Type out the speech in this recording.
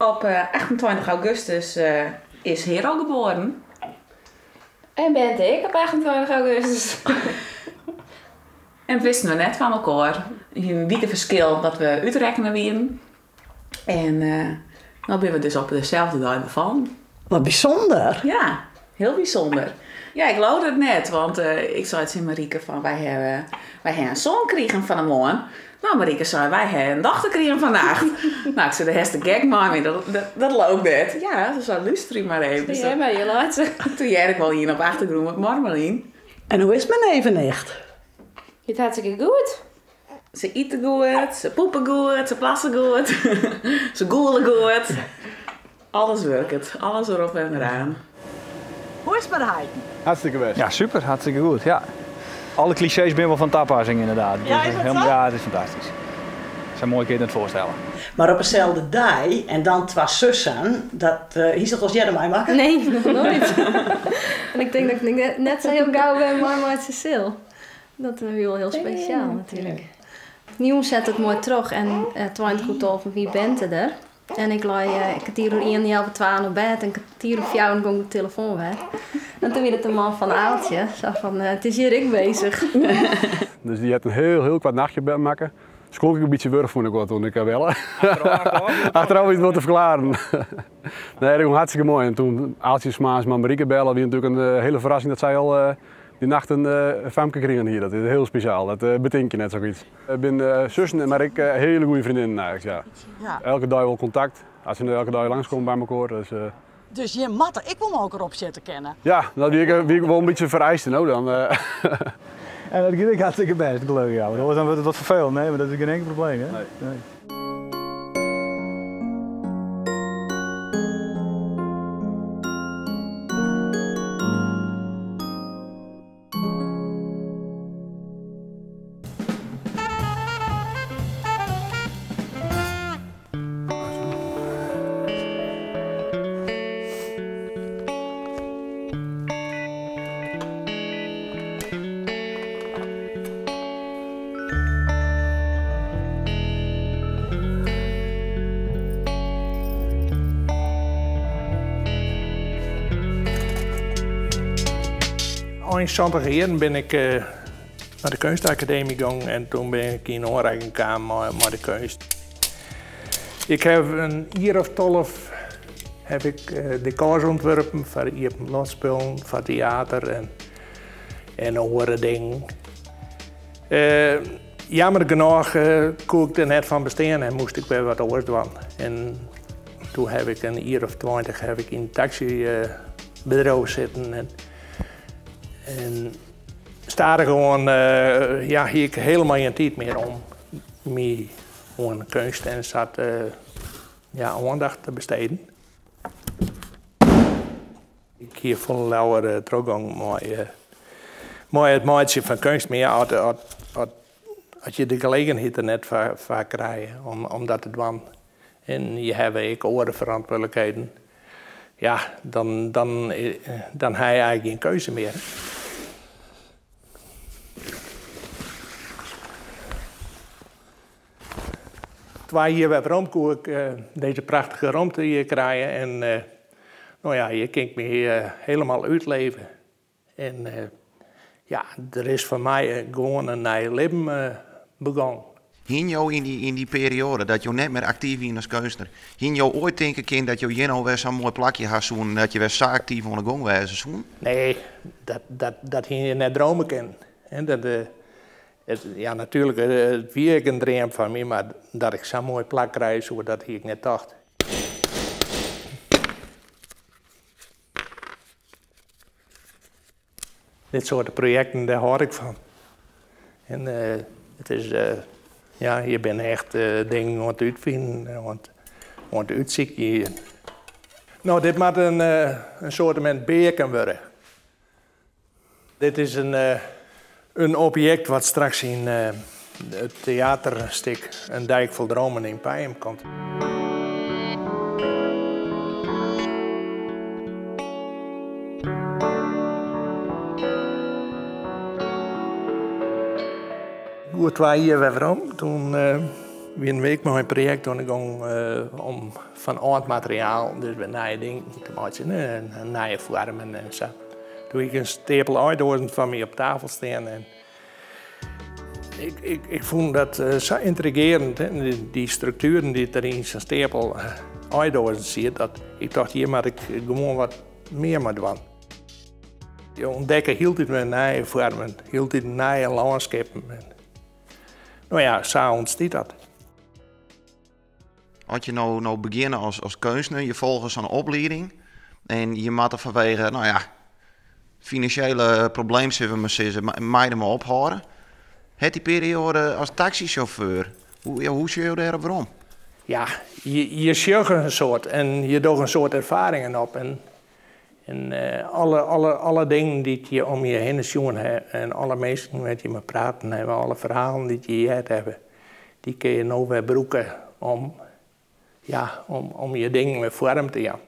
Op 28 augustus is Hero geboren. En Bente ek op 28 augustus. En wisten we net fan elkoar. In wike ferskil dat we útrekkene wienen. En no binne we dus op deselde dei befallen. Wat bysûnder! Ja, hiel bysûnder. Ja, ik leaude it net, want ik sei tsjin Marieke fan wy hawwe, wy hawwe in soan krigen fan 'e moarn. No, Marieke sei wy hawwe in dochter krigen fannacht. No, ik sei, do hast de gek mei my, dat, dat leau ik net. Ja, se sei, lústerje mar even. Ja, mar je laat Toen hearde ik wol ien op de achtergrûn wat mormeljen. En hoe is it mei neef en nicht? It hartstikke goed. Se ite goed, se poepe goed, se plasse goed, se gûle goed. Alles wurket, alles derop en deraan. Hoe is it mei de heiten? Hartstikke bêst. Ja, super. Hartstikke goed. Ja. Alle klisjees binne wol fan tapassing inderdaad. Ja, is dat sa? Ja, it is fantastysk. Sa moai kin je it net foarstelle. Mar op deselde dei en dan twa sussen, dat hiest dat wolris earder meimakke? Nee, noch noait. En ik tink dat ik net sa hiel gau wer meimeitsje sil. Dat wie wol hiel spesjaal natuerlik. Jûn sette it moai troch en 20 oer tolven wie Bente der. En ik lei kertier oer ien, healwei twaen op bêd en kertier oer fjouweren gong de telefoan wer. En toen wie it de man fan Aaltje, sa fan it is hjir ek bezich. Dus dy hat in hiel, hiel koart nachtje makke. Se klonk ek in bytsje wurch fûn ik wol toen ik har belle. Achterôf wie it wol te ferklaren. Nee, dat gong hartstikke moai. En toen Aaltje moarns mei Marieke belle wie natuerlik in hiele ferrassing dat sy al dy nacht in famke krigen hie. Dat is hiel spesjaal, dat betink je net sokyts. It binne sussen, mar ek hiele goede freondinnen eigentlik, ja. Elke dei wol kontakt, as se net elke dei langskomme by mekoar. Dus, Dus jim moatte ek wol mei elkoar opsjitte kinne? Ja, dat wie ek wol in bytsje fereiste no dan. En dat giet ek hartstikke bêst, gelokkich. Ja, want oars dan wurdt it wat ferfelend. Nee, mar dat is gjin inkel probleem, hè? Nee. Ein santiger jierren bin ik nei de keunstakademy gong en toen bin ik yn oanrekking kaam mei de keunst. Ik haw in jier of 12 haw ik dekôrs ûntwurpen foar iepenloftspullen, foar teater en, en oare dingen. Jammer genôch koe ik der net fan bestean en moast ik wer wat oars dwaan. En toen haw ik in jier of 20 haw ik yn in taksybedriuw sitten en, en stadichoan ja, hie ik hielendal gjin tiid mear om my oan keunst en sa te, ja, oandacht te besteden. Ik hie folle leaver trochgong mei, mei it meitsjen fan keunst. Mar ja, as je de gelegenheid der net foar krije om dat te dwaan en je hawwe ek oare ferantwurdlikheden, ja, dan, dan, dan ha je eigentlik gjin keuze mear. Twa jier wer werom koe ik dizze prachtige romte hjir krije en no ja, hjir kin ik my hielendal útleve. En ja, der is foar my gewoan in nij libben begûn. Hiene jo yn dy, yn dy perioade dat jo net mear aktyf wiene as keunstner, hiene jo oait tinke kind dat jo hjir no wer sa'n moai plakje ha soenen en dat je wer sa aktyf oan de gong wêze soenen? Nee, dat, dat, dat hiene je net drome kinnen. Dat, it, ja, natuerlik, it wie ek in dream fan my, mar dat ik sa'n moai plak krije soe, dat hie ik net tocht. Dit soarte projekten, dêr hâld ik fan. En it is, ja, je binne echt dingen oan it útfinen, oan it útsykjen. No, dit moat in soartemint beaken wurde. Dit is in objekt wat straks yn it teaterstik Een dijk vol dromen yn Pijum komt. Goed twa jier wer werom, toen. Wie in week mei in projekt oan de gong om fan âld materiaal dus wer nije dingen te meitsjen, nije foarmen en sa. Doe hie ik in steapel eidoazen foar my op tafel stean en ik, ik, ik fûn dat sa yntrigearjend, dy struktueren dy't der yn sa'n steapel eidoazen siet, dat ik tocht, hjir moat ik gewoan wat mear mei dwaan. Je ûntdekke hieltyd wer nije foarmen, hieltyd nije lânskippen. No ja, sa ûntstiet dat. As je no begjinne as keunstner, je folge sa'n oplieding en je moatte fanwege, no ja, finansjele problemen, sille we mar sizze, mei dermei ophâlde. Hat dy perioade as taksysjauffeur, hoe, ja, hoe sjogge jo dêrop werom? Ja, je sjogge in soad en je dogge in soad erfaringen op. En alle dingen dy't je om je hinne sjoen ha en alle minsken wêr't je mei praten hawwe, alle ferhalen dy't je heard hawwe, dy kinne je no wer brûke om, ja, om je dingen wer foarm te jaan.